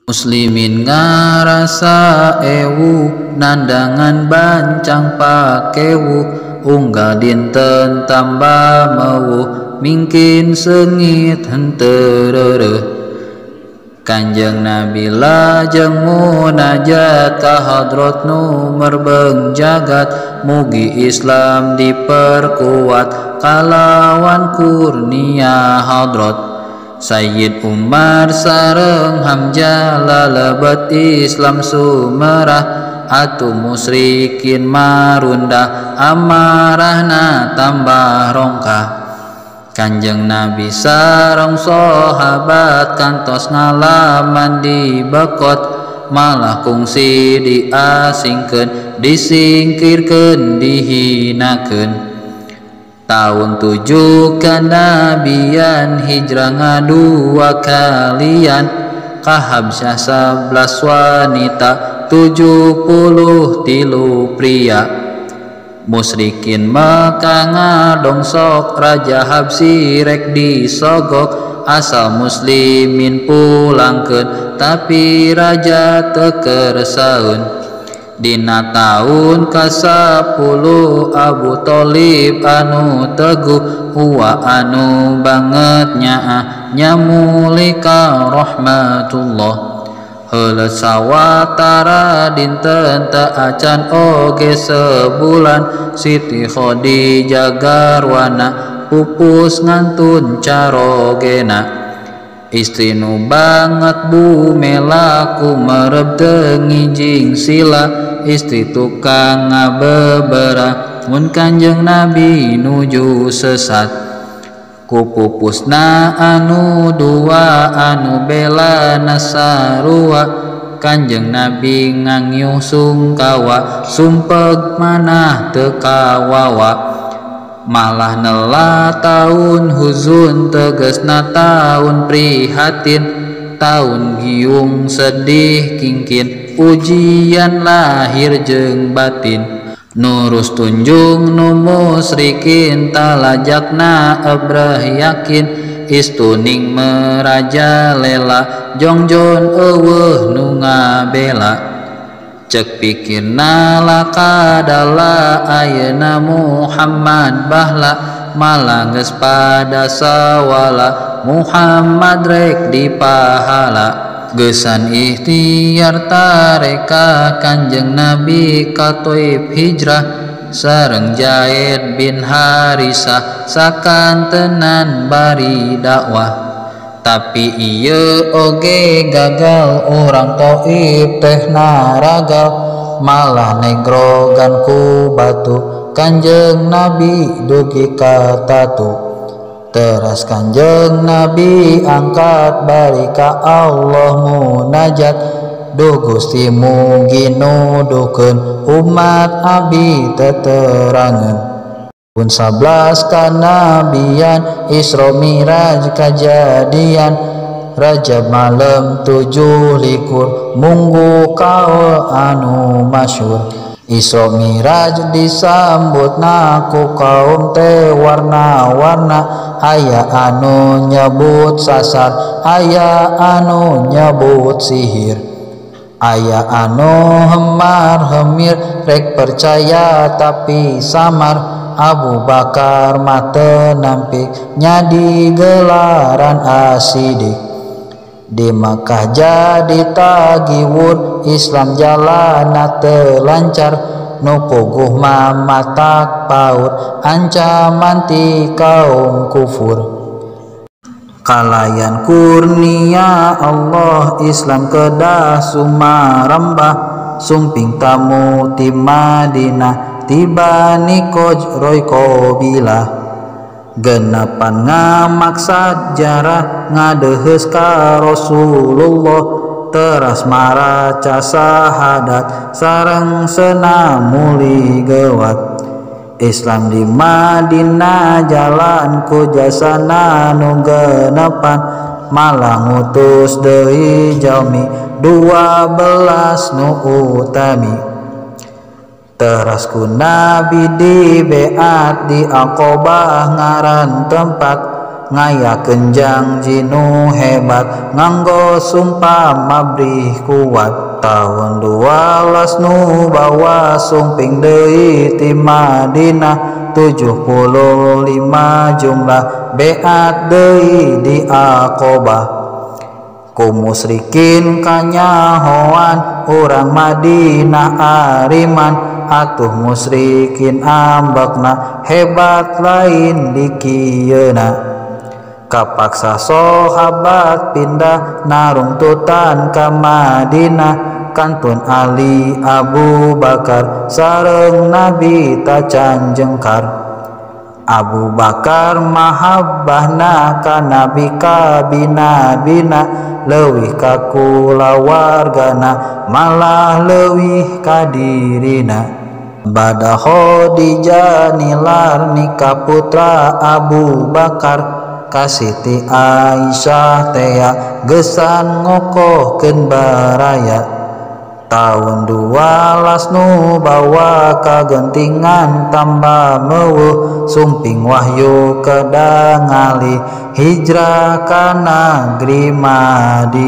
Muslimin ngarasa ewu nandangan bancang pakewu unggal dinten tambah mewu mingkin sengit henteu reureuh. Kanjeng Nabi lajeng munajat ka hadrat nu merbeng jagat mugi Islam diperkuat kalawan kurnia hadrat. Sayyid Umar sareng Hamzah lalebet Islam sumerah atuh musyrikin marunda amarahna tambah rongkah. Kanjeng Nabi sareng sahabat kantos ngalaman di bekot malah kungsi diasingkeun disingkirkeun dihinakeun. Tahun 7 kanabian hijrah ngadua kalian ka Habsyah 11 wanita 73 pria. Musyrikin Mekah ngadongsok raja Habsyi rek disogok asal muslimin pulangkeun tapi raja teu kersaeun. Dina taun ka-10 Abu Thalib anu teguh huwa anu banget nyaah nyamuli ka rahmatullah. Heuleut sawatara dinten teu acan oge sebulan Siti Khadijah garwana pupus ngantun carogena. Istri nu banget bumela kumerep teu ngijing sila istri tukang ngabebera mun Kanjeng Nabi nuju sesat. Kupupusna anu dua anu bela nasarua Kanjeng Nabi ngangyuh sungkawa sumpeg manah teu kawawa. Malah nela taun huzun tegesna taun prihatin taun giung sedih kingkin ujian lahir jeung batin. Nurus tunjung nu musyrikin talajakna ebreh yakin istuning merajalela jongjon eueuh nu ngabela. Cek pikirna lakadala ayeuna Muhammad bahla malah geus pada sawala Muhammad rek dipahala. Geusan ikhtiar tareka Kanjeng Nabi ka Thaif hijrah sareng Zaid bin Harisah sakantenan bari dakwah. Tapi ieu oge gagal urang Thaif teh naragal malah negrogan ku batu Kanjeng Nabi dugi ka tatu. Teras Kanjeng Nabi angkat bari ka Allah munajat duh Gusti mugi nuduhkeun umat abi teterangan. Pun 11 kanabian Isra Miraj kajadian Rajab malam 27 munggu kaul anu masyhur. Isra Miraj disambut ku kaum teh warna-warna aya anu nyebut sasar aya anu nyebut sihir aya anu hemar hemir rek percaya tapi samar. Abu Bakar mate nampik nyadi gelaran asidik. Di Makkah jadi tagiwur Islam jalana teu lancar nu puguh mamatak paur ancaman ti kaum kufur. Kalayan kurnia Allah Islam kedah sumarembah sumping tamu ti Madinah tiba nikoj roy kobilah. Genapan ngamaksad jarah ngadeheus ka Rasulullah teras maraca sahadat sareng senamuli gewat. Islam di Madinah jalan ku jasana nu genepan malah ngutus deui jalmi 12 nu utami. Teras ku Nabi di beat di Aqabah ngaran tempat Ngayakeun janji nu hebat nganggo sumpah mabrih kuat. Tahun 12 nu bawa sumping deui ti Madinah 75 jumlah beat deui di Aqobah. Ku musyrikin kanyahoan urang Madinah ariman atuh musyrikin ambekna hebat lain dikieuna. Kapaksa sahabat pindah narungtutan ka Madinah kantun Ali Abu Bakar sareng Nabi tacan jengkar. Abu Bakar mahabbahna ka Nabi kabina-bina leuwih ka kulawargana malah leuwih ka dirina. Bada Khadijah nilar nikah putra Abu Bakar ka Siti Aisyah tea gesan ngokohkeun baraya. Tahun 12 nu bawa kagentingan tambah meuweuh sumping wahyu kedah ngalih hijrah ka negeri Madinah.